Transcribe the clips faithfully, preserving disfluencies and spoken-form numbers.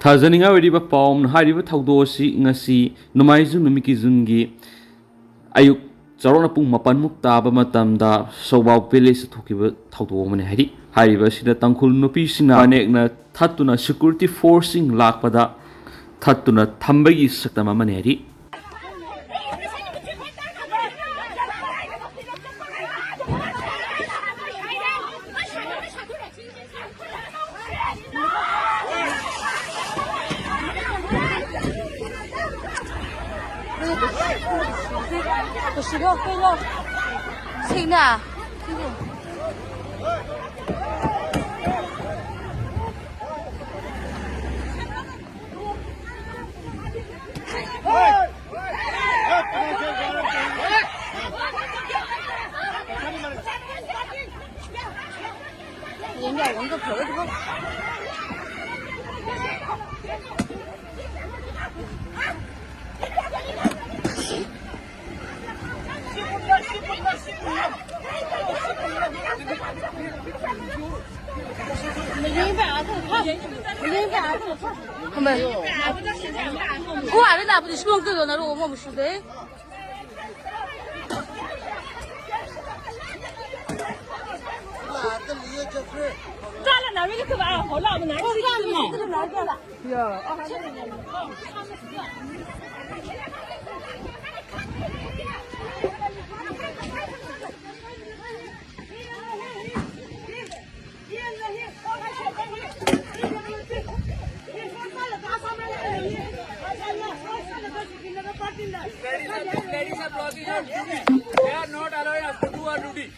ꯊꯥꯖꯅꯤꯡꯉꯥꯏ ꯑꯣꯏꯔꯤꯕ ꯄꯥꯎ ꯑꯃꯅ, ꯍꯥꯏꯔꯤꯕ ꯊꯧꯗꯣꯛ ꯑꯁꯤ ꯉꯁꯤ ꯅꯣꯡꯃꯥꯏꯖꯤꯡ ꯅꯨꯃꯤꯠꯀꯤ ꯖꯨꯟꯒꯤ ꯑꯌꯨꯛ ꯆꯥꯎꯔꯥꯛꯅ ꯄꯨꯡ ꯃꯥꯄꯟꯃꯨꯛ ꯇꯥꯕ ꯃꯇꯝꯗ ꯁꯣꯕꯥꯎ ꯚꯤꯂꯦꯖꯇ ꯊꯣꯛꯈꯤꯕ ꯊꯧꯗꯣꯛ ꯑꯃꯅꯤ ꯍꯥꯏꯔꯤ꯫ ꯍꯥꯏꯔꯤꯕ ꯑꯁꯤꯗ ꯇꯥꯡꯈꯨꯜ ꯅꯨꯄꯤꯁꯤꯡꯅ ꯐꯅꯦꯛꯅ ꯊꯠꯇꯨꯅ ꯁꯦꯀ꯭ꯌꯨꯔꯤꯇꯤ ꯐꯣꯔꯁꯁꯤꯡ ꯂꯥꯛꯄꯗ ꯊꯠꯇꯨꯅ ꯊꯝꯕꯒꯤ ꯁꯛꯇꯝ ꯑꯃꯅꯤ ꯍꯥꯏꯔꯤ꯫ Ko are na bu dishmon ko na ro mo bu shude. Kala na ri ko ba ho la na. Ladies and, ladies and procession, they are not allowing us to do our duty.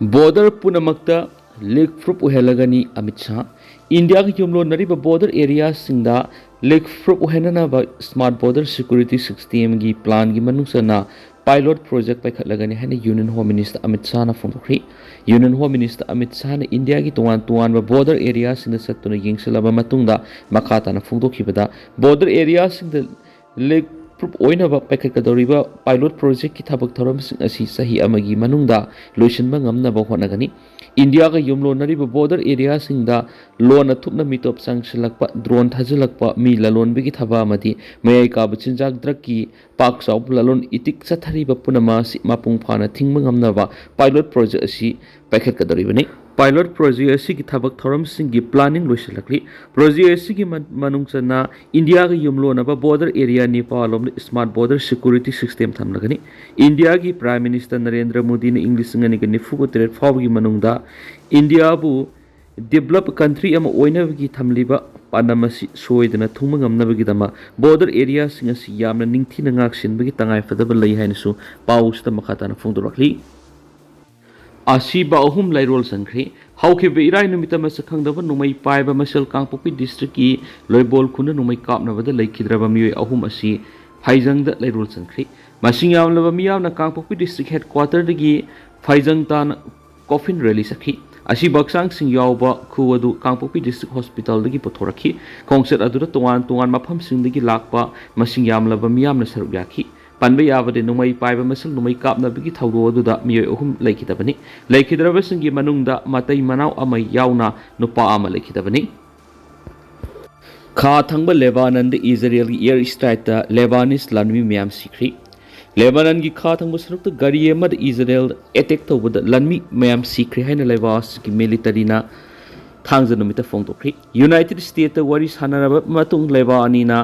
Border ꯄꯨꯝꯅꯃꯛꯇ leak proof ꯑꯣꯏꯍꯜꯂꯒꯅꯤ ꯑꯃꯤꯠ ꯁꯥꯍ꯫ ꯏꯟꯗꯤꯌꯥꯒ ꯌꯨꯝꯂꯣꯟꯅꯔꯤꯕ border ꯑꯦꯔꯤꯌꯥꯁꯤꯡꯗ leak proof ꯑꯣꯏꯍꯟꯅꯅꯕ smart border security ꯁꯤꯁꯇꯦꯝꯒꯤ ꯄ꯭ꯂꯥꯟꯒꯤ ꯃꯅꯨꯡ ꯆꯟꯅ ꯄꯥꯏꯂꯣꯠ ꯄ꯭ꯔꯣꯖꯦꯛ ꯄꯥꯏꯈꯠꯂꯒꯅꯤ ꯍꯥꯏꯅ ꯌꯨꯅꯤꯌꯟ ꯍꯣꯝ ꯃꯤꯅꯤꯁꯇꯔ ꯑꯃꯤꯠ ꯁꯥꯍꯅ ꯐꯣꯡꯗꯣꯛꯈ꯭ꯔꯤ꯫ ꯌꯨꯅꯤꯌꯟ ꯍꯣꯝ ꯃꯤꯅꯤꯁꯇꯔ ꯑꯃꯤꯠ ꯁꯥꯍꯅ ꯏꯟꯗꯤꯌꯥꯒꯤ ꯇꯣꯉꯥꯟ ꯇꯣꯉꯥꯟꯕ ꯕꯣꯔꯗꯔ ꯑꯦꯔꯤꯌꯥꯁꯤꯡꯗ ꯆꯠꯇꯨꯅ ꯌꯦꯡꯁꯤꯜꯂꯕ ꯃꯇꯨꯡꯗ ꯃꯈꯥ ꯇꯥꯅ ꯐꯣꯡꯗꯣꯛꯈꯤꯕꯗ, ꯕꯣꯔꯗꯔ ꯑꯦꯔꯤꯌꯥꯁꯤꯡꯗ ꯂꯤꯛ ꯄ꯭ꯔꯨꯞ ꯑꯣꯏꯅꯕ ꯄꯥꯏꯈꯠꯀꯗꯧꯔꯤꯕ ꯄꯥꯏꯂꯣꯠ ꯄ꯭ꯔꯣꯖꯦꯛꯀꯤ ꯊꯕꯛ ꯊꯧꯔꯝꯁꯤꯡ ꯑꯁꯤ ꯆꯍꯤ ꯑꯃꯒꯤ ꯃꯅꯨꯡꯗ ꯂꯣꯏꯁꯤꯟꯕ ꯉꯝꯅꯕ ꯍꯣꯠꯅꯒꯅꯤ꯫ ꯏꯟꯗꯤꯌꯥꯒ ꯌꯨꯝꯂꯣꯟꯅꯔꯤꯕ ꯕꯣꯔꯗꯔ ꯑꯦꯔꯤꯌꯥꯁꯤꯡꯗ ꯂꯣꯟꯅ ꯊꯨꯞꯅ ꯃꯤꯇꯣꯞ ꯆꯪꯁꯤꯜꯂꯛꯄ, ꯗ꯭ꯔꯣꯟ ꯊꯥꯖꯤꯜꯂꯛꯄ, ꯃꯤ ꯂꯂꯣꯟꯕꯒꯤ ꯊꯕꯛ ꯑꯃꯗꯤ ꯃꯌꯥꯏ ꯀꯥꯕ ꯆꯤꯟꯖꯥꯛ ꯗ꯭ꯔꯒꯀꯤ ꯄꯥꯛ ꯆꯥꯎꯕ ꯂꯂꯣꯟ ꯏꯇꯤꯛ ꯆꯠꯊꯔꯤꯕ ꯄꯨꯝꯅꯃꯛ ꯑꯁꯤ ꯃꯄꯨꯡ ꯐꯥꯅ ꯊꯤꯡꯕ ꯉꯝꯅꯕ ꯄꯥꯏꯂꯣꯠ ꯄ꯭ꯔꯣꯖꯦꯛ ꯑꯁꯤ ꯄꯥꯏꯈꯠꯀꯗꯧꯔꯤꯕꯅꯤ꯫ ꯄꯥꯏꯂꯣꯠ ꯄ꯭ꯔꯣꯖꯦꯛ ꯑꯁꯤꯒꯤ ꯊꯕꯛ ꯊꯧꯔꯝꯁꯤꯡꯒꯤ ꯄ꯭ꯂꯥꯅꯤꯡ ꯂꯣꯏꯁꯤꯜꯂꯛꯂꯤ꯫ ꯄ꯭ꯔꯣꯖꯦꯛ ꯑꯁꯤꯒꯤ ꯃꯟ-, ꯃꯅꯨꯡ ꯆꯟꯅ ꯏꯟꯗꯤꯌꯥꯒ ꯌꯨꯝꯂꯣꯟꯅꯕ ꯕꯣꯔꯗꯔ ꯑꯦꯔꯤꯌꯥ ꯅꯤꯄꯥꯜ ꯂꯣꯝꯗ ꯁ꯭ꯃꯥꯔꯠ ꯕꯣꯔꯗꯔ ꯁꯦꯀ꯭ꯌꯨꯔꯤꯇꯤ ꯁꯤꯁꯇꯦꯝ ꯊꯝꯂꯒꯅꯤ꯫ ꯏꯟꯗꯤꯌꯥꯒꯤ ꯄ꯭ꯔꯥꯏꯝ ꯃꯤꯅꯤꯁꯇꯔ ꯅꯔꯦꯟꯗ꯭ꯔ ꯃꯣꯗꯤꯅ ꯏꯪ ꯂꯤꯁꯤꯡ ꯑꯅꯤꯒ ꯅꯤꯐꯨꯒ ꯇꯔꯦꯠ ꯐꯥꯎꯕꯒꯤ ꯃꯅꯨꯡꯗ ꯏꯟꯗꯤꯌꯥꯕꯨ ꯗꯤꯕꯂꯞ ꯀꯟꯇ꯭ꯔꯤ ꯑꯃ ꯑꯣꯏꯅꯕꯒꯤ ꯊꯝꯂꯤꯕ ꯄꯥꯟꯗꯝ ꯑꯁꯤ ꯁꯣꯏꯗꯅ ꯊꯨꯡꯕ ꯉꯝꯅꯕꯒꯤꯗꯃꯛ ꯕꯣꯔꯗꯔ ꯑꯦꯔꯤꯌꯥꯁꯤꯡ ꯑꯁꯤ ꯌꯥꯝꯅ ꯅꯤꯡꯊꯤꯅ ꯉꯥꯛꯁꯦꯟꯕꯒꯤ ꯇꯉꯥꯏꯐꯗꯕ ꯂꯩ ꯍꯥꯏꯅꯁꯨ ꯄꯥꯎꯁꯤꯗ ꯃꯈꯥ ꯇꯥꯅ ꯐꯣꯡꯗꯣꯔꯛꯂꯤ꯫ ꯑꯁꯤꯕ ꯑꯍꯨꯝ ꯂꯩꯔꯣꯜ ꯆꯪꯈ꯭ꯔꯦ꯫ ꯍꯧꯈꯤꯕ ꯏꯔꯥꯏ ꯅꯨꯃꯤꯠꯇ ꯃꯁꯛ ꯈꯪꯗꯕ ꯅꯣꯡꯃꯩ ꯄꯥꯏꯕ ꯃꯁꯦꯜ ꯀꯥꯡꯄꯣꯛꯄꯤ ꯗꯤꯁꯇ꯭ꯔꯤꯛꯀꯤ ꯂꯣꯏꯕꯣꯜ ꯈꯨꯟꯗ ꯅꯣꯡꯃꯩ ꯀꯥꯞꯅꯕꯗ ꯂꯩꯈꯤꯗ꯭ꯔꯕ ꯃꯤꯑꯣꯏ ꯑꯍꯨꯝ ꯑꯁꯤ ꯐꯩꯖꯪꯗ ꯂꯩꯔꯣꯜ ꯆꯪꯈ꯭ꯔꯦ꯫ ꯃꯁꯤꯡ ꯌꯥꯝꯂꯕ ꯃꯤꯌꯥꯝꯅ ꯀꯥꯡꯄꯣꯛꯄꯤ ꯗꯤꯁꯇ꯭ꯔꯤꯛ ꯍꯦꯗꯀ꯭ꯋꯥꯇꯔꯗꯒꯤ ꯐꯩꯖꯪ ꯇꯥꯅ ꯀꯣꯐꯤꯟ ꯔꯦꯂꯤ ꯆꯠꯈꯤ꯫ ꯑꯁꯤꯕ ꯍꯛꯆꯥꯡꯁꯤꯡ ꯌꯥꯎꯕ ꯈꯨ ꯑꯗꯨ ꯀꯥꯡꯄꯣꯛꯄꯤ ꯗꯤꯁꯇ꯭ꯔꯤꯛ ꯍꯣꯁꯄꯤꯇꯥꯜꯗꯒꯤ ꯄꯨꯊꯣꯔꯛꯈꯤ꯫ ꯈꯣꯡꯆꯠ ꯑꯗꯨꯗ ꯇꯣꯉꯥꯟ ꯇꯣꯉꯥꯟ ꯃꯐꯝꯁꯤꯡꯗꯒꯤ ꯂꯥꯛꯄ ꯃꯁꯤꯡ ꯌꯥꯝꯂꯕ ꯃꯤꯌꯥꯝꯅ ꯁꯔꯨꯛ ꯌꯥꯈꯤ꯫ ꯄꯟꯕ ꯌꯥꯕꯗꯤ, ꯅꯣꯡꯃꯩ ꯄꯥꯏꯕ ꯃꯁꯦꯜ ꯅꯣꯡꯃꯩ ꯀꯥꯞꯅꯕꯒꯤ ꯊꯧꯗꯣꯛ ꯑꯗꯨꯗ ꯃꯤꯑꯣꯏ ꯑꯍꯨꯝ ꯂꯩꯈꯤꯗꯕꯅꯤ꯫ ꯂꯩꯈꯤꯗ꯭ꯔꯕꯁꯤꯡꯒꯤ ꯃꯅꯨꯡꯗ ꯃꯇꯩ ꯃꯅꯥꯎ ꯑꯃ ꯌꯥꯎꯅ ꯅꯨꯄꯥ ꯑꯃ ꯂꯩꯈꯤꯗꯕꯅꯤ꯫ ꯈꯥ ꯊꯪꯕ ꯂꯦꯕꯥꯅꯟꯗ ꯏꯖꯔꯦꯜꯒꯤ ꯑꯦꯌꯔ ꯁ꯭ꯇ꯭ꯔꯥꯏꯛꯇ ꯂꯦꯕꯥꯅꯤꯁ ꯂꯥꯟꯃꯤ ꯃꯌꯥꯝ ꯁꯤꯈ꯭ꯔꯤ꯫ ꯂꯦꯕꯥꯅꯟꯒꯤ ꯈꯥ ꯊꯪꯕ ꯁꯔꯨꯛꯇ ꯒꯥꯔꯤ ꯑꯃꯗ ꯏꯖꯔꯦꯜ ꯑꯦꯇꯦꯛ ꯇꯧꯕꯗ ꯂꯥꯟꯃꯤ ꯃꯌꯥꯝ ꯁꯤꯈ꯭ꯔꯦ ꯍꯥꯏꯅ ꯂꯩꯕꯥꯛ ꯑꯁꯤꯒꯤ ꯃꯤꯂꯤꯇꯔꯤꯅ ꯊꯥꯡꯖ ꯅꯨꯃꯤꯠꯇ ꯐꯣꯡꯗꯣꯛꯈ꯭ꯔꯤ꯫ ꯌꯨꯅꯥꯏꯇꯦꯗ ꯁ꯭ꯇꯦꯠꯇ ꯋꯥꯔꯤ ꯁꯥꯟꯅꯔꯕ ꯃꯇꯨꯡ ꯂꯩꯕꯥꯛ ꯑꯅꯤꯅ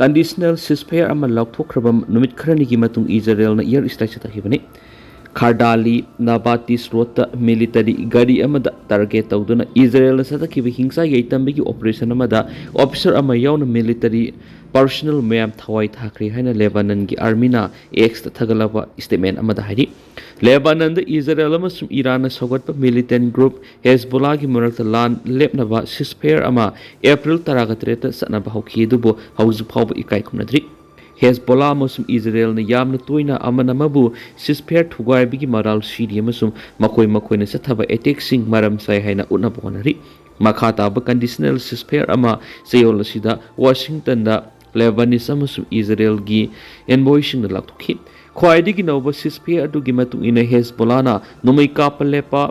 ꯀꯟꯗꯤꯁꯅꯦꯜ ꯁꯤꯁꯐꯌꯔ ꯑꯃ ꯂꯥꯎꯊꯣꯛꯈ꯭ꯔꯕ ꯅꯨꯃꯤꯠ ꯈꯔꯅꯤꯒꯤ ꯃꯇꯨꯡ ꯏꯖꯔꯦꯜꯅ ꯑꯦꯌꯔ ꯁ꯭ꯇ꯭ꯔꯥꯏꯛ ꯆꯠꯊꯈꯤꯕꯅꯤ꯫ ꯈꯥꯔꯗꯥꯂꯤ ꯅꯥꯕꯥꯇꯤꯁ ꯔꯣꯗꯇ ꯃꯤꯂꯤꯇꯔꯤ ꯒꯥꯔꯤ ꯑꯃꯗ ꯇꯥꯔꯒꯦꯠ ꯇꯧꯗꯨꯅ ꯏꯖꯔꯦꯜꯅ ꯆꯠꯊꯈꯤꯕ ꯍꯤꯡꯁꯥ ꯌꯩꯇꯝꯕꯒꯤ ꯑꯣꯄꯔꯦꯁꯟ ꯑꯃꯗ ꯑꯣꯐꯤꯁꯔ ꯑꯃ ꯌꯥꯎꯅ ꯃꯤꯂꯤꯇꯔꯤ personal ꯃꯌꯥꯝ ꯊꯋꯥꯏ ꯊꯥꯈ꯭ꯔꯦ ꯍꯥꯏꯅ ꯂꯦꯕꯥꯅꯟꯒꯤ ꯑꯥꯔꯃꯤꯅ ꯑꯦꯛꯁꯇ ꯊꯥꯒꯠꯂꯕ ꯁ꯭ꯇꯦꯠꯃꯦꯟ ꯑꯃꯗ ꯍꯥꯏꯔꯤ꯫ ꯂꯦꯕꯥꯅꯟꯗ ꯏꯖꯔꯦꯜ ꯑꯃꯁꯨꯡ ꯏꯔꯥꯟꯅ ꯁꯧꯒꯠꯄ ꯃꯤꯂꯤꯇꯦꯟ ꯒ꯭ꯔꯨꯞ ꯍꯦꯖꯕꯣꯂꯥꯒꯤ ꯃꯔꯛꯇ ꯂꯥꯟ ꯂꯦꯞꯅꯕ ꯁꯤꯁꯐꯦꯌꯔ ꯑꯃ ꯑꯦꯄ꯭ꯔꯤꯜ ꯇꯔꯥꯒ ꯇꯔꯦꯠꯇ ꯆꯠꯅꯕ ꯍꯧꯈꯤ, ꯑꯗꯨꯕꯨ ꯍꯧꯖꯤꯛ ꯐꯥꯎꯕ ꯏꯀꯥꯏ ꯈꯨꯝꯅꯗ꯭ꯔꯤ꯫ ꯍꯦꯖꯕꯣꯂꯥ ꯑꯃꯁꯨꯡ ꯏꯖꯔꯦꯜꯅ ꯌꯥꯝꯅ ꯇꯣꯏꯅ ꯑꯃꯅ ꯑꯃꯕꯨ ꯁꯤꯁꯐꯦꯌꯔ ꯊꯨꯒꯥꯏꯕꯒꯤ ꯃꯔꯥꯜ ꯁꯤꯔꯤ ꯑꯃꯁꯨꯡ ꯃꯈꯣꯏ ꯃꯈꯣꯏꯅ ꯆꯠꯊꯕ ꯑꯦꯇꯦꯛꯁꯤꯡ ꯃꯔꯝ ꯆꯥꯏ ꯍꯥꯏꯅ ꯎꯠꯅꯕ ꯍꯣꯠꯅꯔꯤ꯫ ꯃꯈꯥ ꯇꯥꯕ ꯀꯟꯗꯤꯁꯅꯦꯜ ꯁꯤꯁꯐꯦꯌꯔ ꯑꯃ ꯆꯌꯣꯜ ꯑꯁꯤꯗ ꯋꯥꯁꯤꯡꯇꯟꯗ ꯂꯦꯕꯥꯅꯤꯁ ꯑꯃꯁꯨꯡ ꯏꯖꯔꯦꯜꯒꯤ ꯑꯦꯟꯕꯣꯏꯁꯤꯡꯅ ꯂꯥꯎꯊꯣꯛꯈꯤ꯫ ꯈ꯭ꯋꯥꯏꯗꯒꯤ ꯅꯧꯕ ꯁꯤꯁꯐꯦꯌꯔ ꯑꯗꯨꯒꯤ ꯃꯇꯨꯡ ꯏꯟꯅ ꯍꯦꯖꯕꯣꯂꯥꯅ ꯅꯣꯡꯃꯩ ꯀꯥꯞꯄ ꯂꯦꯞꯄ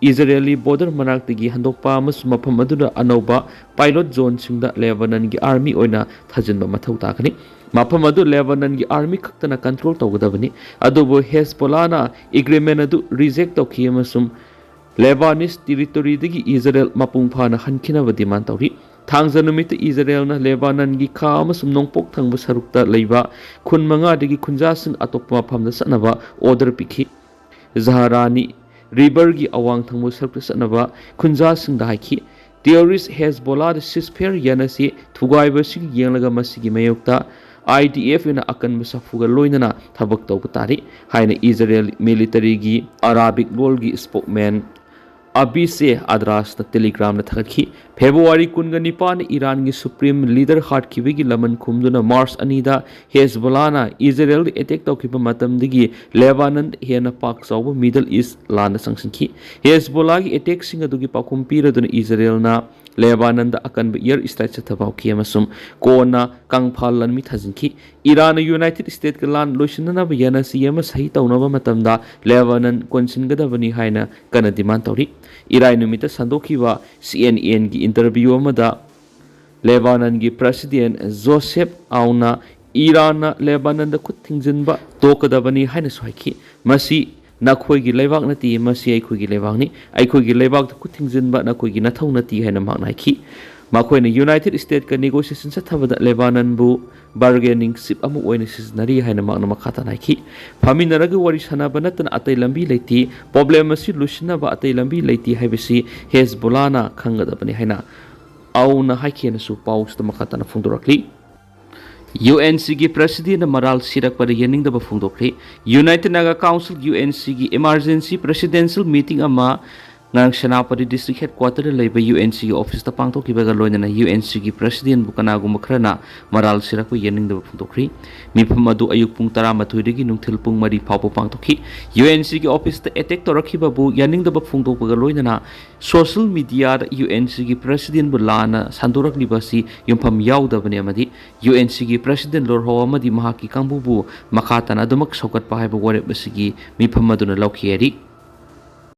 ꯏꯖꯔꯦꯂꯤ ꯕꯣꯔꯗꯔ ꯃꯅꯥꯛꯇꯒꯤ ꯍꯟꯗꯣꯛꯄ ꯑꯃꯁꯨꯡ ꯃꯐꯝ ꯑꯗꯨꯗ ꯑꯅꯧꯕ ꯄꯥꯏꯂꯣꯠ ꯖꯣꯟꯁꯤꯡꯗ ꯂꯦꯕꯥꯅꯟꯒꯤ ꯑꯥꯔꯃꯤ ꯑꯣꯏꯅ ꯊꯥꯖꯤꯟꯕ ꯃꯊꯧ ꯇꯥꯒꯅꯤ꯫ ꯃꯐꯝ ꯑꯗꯨ ꯂꯦꯕꯥꯅꯟꯒꯤ ꯑꯥꯔꯃꯤ ꯈꯛꯇꯅ ꯀꯟꯇ꯭ꯔꯣꯜ ꯇꯧꯒꯗꯕꯅꯤ, ꯑꯗꯨꯕꯨ ꯍꯦꯖꯕꯣꯂꯥꯅ ꯑꯦꯒ꯭ꯔꯤꯃꯦꯟ ꯑꯗꯨ ꯔꯤꯖꯦꯛ ꯇꯧꯈꯤ ꯑꯃꯁꯨꯡ ꯂꯦꯕꯥꯅꯤꯁ ꯇꯦꯔꯤꯇꯣꯔꯤꯗꯒꯤ ꯏꯖꯔꯦꯜ ꯃꯄꯨꯡ ꯐꯥꯅ ꯍꯟꯈꯤꯅꯕ ꯗꯤꯃꯥꯟ ꯇꯧꯔꯤ꯫ ꯊꯥꯡꯖ ꯅꯨꯃꯤꯠꯇ ꯏꯖꯔꯦꯜꯅ ꯂꯦꯕꯥꯅꯟꯒꯤ ꯈꯥ ꯑꯃꯁꯨꯡ ꯅꯣꯡꯄꯣꯛ ꯊꯪꯕ ꯁꯔꯨꯛꯇ ꯂꯩꯕ ꯈꯨꯟ ꯃꯉꯥꯗꯒꯤ ꯈꯨꯟꯖꯥꯁꯤꯡ ꯑꯇꯣꯞꯄ ꯃꯐꯝꯗ ꯆꯠꯅꯕ ꯑꯣꯔꯗꯔ ꯄꯤꯈꯤ꯫ ꯖꯍꯔꯥꯅꯤ ꯔꯤꯚꯔꯒꯤ ꯑꯋꯥꯡ ꯊꯪꯕ ꯁꯔꯨꯛꯇ ꯆꯠꯅꯕ ꯈꯨꯟꯖꯥꯁꯤꯡꯗ ꯍꯥꯏꯈꯤ꯫ ꯇꯦꯔꯣꯔꯤꯁ ꯍꯦꯖꯕꯣꯂꯥꯗ ꯁꯤꯁꯐꯦꯌꯔ ꯌꯥꯅꯁꯤ ꯊꯨꯒꯥꯏꯕꯁꯤꯒꯤ ꯌꯦꯡꯂꯒ ꯃꯁꯤꯒꯤ ꯃꯥꯌꯣꯛꯇ ꯑꯥꯏ ꯗꯤ ꯑꯦꯐ ꯑꯣꯏꯅ ꯑꯀꯟꯕ ꯁꯥꯐꯨꯒ ꯂꯣꯏꯅꯅ ꯊꯕꯛ ꯇꯧꯕ ꯇꯥꯔꯤ ꯍꯥꯏꯅ ꯏꯖꯔꯦꯜ ꯃꯤꯂꯤꯇꯔꯤꯒꯤ ꯑꯔꯥꯕꯤꯛ ꯂꯣꯜꯒꯤ ꯁ꯭ꯄꯣꯛꯃꯦꯟ ꯑꯕꯤꯁꯦ ꯑꯗ꯭ꯔꯥꯁꯅ ꯇꯦꯂꯤꯒ꯭ꯔꯥꯝꯗ ꯊꯥꯒꯠꯈꯤ꯫ ꯐꯦꯕ꯭ꯔꯨꯋꯥꯔꯤ ꯀꯨꯟꯒ ꯅꯤꯄꯥꯟꯗ ꯏꯔꯥꯟꯒꯤ ꯁꯨꯄ꯭ꯔꯤꯝ ꯂꯤꯗꯔ ꯍꯥꯠꯈꯤꯕꯒꯤ ꯂꯃꯟ ꯈꯨꯝꯗꯨꯅ ꯃꯥꯔꯆ ꯑꯅꯤꯗ ꯍꯦꯖꯕꯣꯂꯥꯅ ꯏꯖꯔꯦꯜꯗ ꯑꯦꯇꯦꯛ ꯇꯧꯈꯤꯕ ꯃꯇꯝꯗꯒꯤ ꯂꯦꯕꯥꯅꯟꯗ ꯍꯦꯟꯅ ꯄꯥꯛ ꯆꯥꯎꯕ ꯃꯤꯗꯜ ꯏꯁ ꯂꯥꯟꯗ ꯆꯪꯁꯤꯟꯈꯤ꯫ ꯍꯦꯖꯕꯣꯂꯥꯒꯤ ꯑꯦꯇꯦꯛꯁꯤꯡ ꯑꯗꯨꯒꯤ ꯄꯥꯎꯈꯨꯝ ꯄꯤꯔꯗꯨꯅ ꯏꯖꯔꯦꯜꯅ ꯂꯦꯕꯥꯅꯟꯗ ꯑꯀꯟꯕ ꯏꯌꯔ ꯁ꯭ꯇ꯭ꯔꯥꯏꯛ ꯆꯠꯊꯕ ꯍꯧꯈꯤ ꯑꯃꯁꯨꯡ ꯀꯣꯟꯅ ꯀꯪꯐꯥꯜ ꯂꯥꯟꯃꯤ ꯊꯥꯖꯤꯟꯈꯤ꯫ ꯏꯔꯥꯟꯅ ꯌꯨꯅꯥꯏꯇꯦꯗ ꯁ꯭ꯇꯦꯠꯀ ꯂꯥꯟ ꯂꯣꯏꯁꯤꯟꯅꯅꯕ ꯌꯥꯅꯁꯤ ꯑꯃ ꯁꯍꯤ ꯇꯧꯅꯕ ꯃꯇꯝꯗ ꯂꯦꯕꯥꯅꯟ ꯀꯣꯟꯁꯤꯟꯒꯗꯕꯅꯤ ꯍꯥꯏꯅ ꯀꯟꯅ ꯗꯤꯃꯥꯟ ꯇꯧꯔꯤ꯫ ꯏꯔꯥꯏ ꯅꯨꯃꯤꯠꯇ ꯁꯟꯗꯣꯛꯈꯤꯕ ꯁꯤ ꯑꯦꯟ ꯑꯦꯟꯒꯤ ꯏꯟꯇꯔꯚ꯭ꯌꯨ ꯑꯃꯗ ꯂꯦꯕꯥꯅꯟꯒꯤ ꯄ꯭ꯔꯁꯤꯗꯦꯟ ꯖꯣꯁꯦꯐ ꯑꯥꯎꯟꯅ ꯏꯔꯥꯟꯅ ꯂꯦꯕꯥꯅꯟꯗ ꯈꯨꯠ ꯊꯤꯡꯖꯤꯟꯕ ꯇꯣꯛꯀꯗꯕꯅꯤ ꯍꯥꯏꯅꯁꯨ ꯍꯥꯏꯈꯤ꯫ "ꯃꯁꯤ ꯅꯈꯣꯏꯒꯤ ꯂꯩꯕꯥꯛ ꯅꯠꯇꯦ, ꯃꯁꯤ ꯑꯩꯈꯣꯏꯒꯤ ꯂꯩꯕꯥꯛꯅꯤ꯫ ꯑꯩꯈꯣꯏꯒꯤ ꯂꯩꯕꯥꯛꯇ ꯈꯨꯠ ꯊꯤꯡꯖꯤꯟꯕ ꯅꯈꯣꯏꯒꯤ ꯅꯊꯧ ꯅꯠꯇꯦ" ꯍꯥꯏꯅ ꯃꯍꯥꯛꯅ ꯍꯥꯏꯈꯤ꯫ ꯃꯈꯣꯏꯅ ꯌꯨꯅꯥꯏꯇꯦꯗ ꯁ꯭ꯇꯦꯠꯀ ꯅꯦꯒꯣꯁꯤꯌꯦꯁꯟ ꯆꯠꯊꯕꯗ ꯂꯦꯕꯥꯅꯟꯕꯨ ꯕꯥꯔꯒꯦꯅꯤꯡ ꯆꯤꯞ ꯑꯃ ꯑꯣꯏꯅ ꯁꯤꯖꯤꯟꯅꯔꯤ ꯍꯥꯏꯅ ꯃꯍꯥꯛꯅ ꯃꯈꯥ ꯇꯥꯅ ꯍꯥꯏꯈꯤ꯫ "ꯐꯝꯃꯤꯟꯅꯔꯒ ꯋꯥꯔꯤ ꯁꯥꯟꯅꯕ ꯅꯠꯇꯅ ꯑꯇꯩ ꯂꯝꯕꯤ ꯂꯩꯇꯦ꯫ ꯄ꯭ꯔꯣꯕ꯭ꯂꯦꯝ ꯑꯁꯤ ꯂꯣꯏꯁꯤꯟꯅꯕ ꯑꯇꯩ ꯂꯝꯕꯤ ꯂꯩꯇꯦ ꯍꯥꯏꯕꯁꯤ ꯍꯦꯖꯕꯣꯂꯥꯅ ꯈꯪꯒꯗꯕꯅꯤ" ꯍꯥꯏꯅ ꯑꯥꯎꯟꯅ ꯍꯥꯏꯈꯤꯅꯁꯨ ꯄꯥꯎꯁꯤꯗ ꯃꯈꯥ ꯇꯥꯅ ꯐꯣꯡꯗꯣꯔꯛꯂꯤ꯫ UNCꯒꯤ Presidentꯅ ꯃꯔꯥꯜ ꯁꯤꯔꯛꯄꯗ ꯌꯥꯅꯤꯡꯗꯕ ꯐꯣꯡꯗꯣꯛꯈ꯭ꯔꯤ꯫ United Naga Council, UNCꯒꯤ Emergency Presidential Meeting ꯑꯃ ꯉꯔꯥꯡ ꯁꯦꯅꯥꯄꯇꯤ District Headquarterꯗ ꯂꯩꯕ UNCꯒꯤ officeꯇ ꯄꯥꯡꯊꯣꯛꯈꯤꯕꯒ ꯂꯣꯏꯅꯅ UNCꯒꯤ Presidentꯕꯨ ꯀꯅꯥꯒꯨꯝꯕ ꯈꯔꯅ ꯃꯔꯥꯜ ꯁꯤꯔꯛꯄ ꯌꯥꯅꯤꯡꯗꯕ ꯐꯣꯡꯗꯣꯛꯈ꯭ꯔꯤ꯫ ꯃꯤꯐꯝ ꯑꯗꯨ ꯑꯌꯨꯛ ꯄꯨꯡ ꯇꯔꯥꯃꯥꯊꯣꯏꯗꯒꯤ ꯅꯨꯡꯊꯤꯜ ꯄꯨꯡ ꯃꯔꯤ ꯐꯥꯎꯕ ꯄꯥꯡꯊꯣꯛꯈꯤ꯫ UNCꯒꯤ officeꯇ attack ꯇꯧꯔꯛꯈꯤꯕꯕꯨ ꯌꯥꯅꯤꯡꯗꯕ ꯐꯣꯡꯗꯣꯛꯄꯒ ꯂꯣꯏꯅꯅ social mediaꯗ UNCꯒꯤ Presidentꯕꯨ ꯂꯥꯟꯅ ꯁꯟꯗꯣꯔꯛꯂꯤꯕ ꯑꯁꯤ ꯌꯨꯝꯐꯝ ꯌꯥꯎꯗꯕꯅꯤ ꯑꯃꯗꯤ UNCꯒꯤ President ꯂꯣꯔꯍꯧ ꯑꯃꯗꯤ ꯃꯍꯥꯛꯀꯤ ꯀꯥꯡꯕꯨꯕꯨ ꯃꯈꯥ ꯇꯥꯅ ꯑꯗꯨꯃꯛ ꯁꯧꯒꯠꯄ ꯍꯥꯏꯕ ꯋꯥꯔꯦꯞ ꯑꯁꯤꯒꯤ ꯃꯤꯐꯝ ꯑꯗꯨꯅ ꯂꯧꯈꯤ ꯍꯥꯏꯔꯤ꯫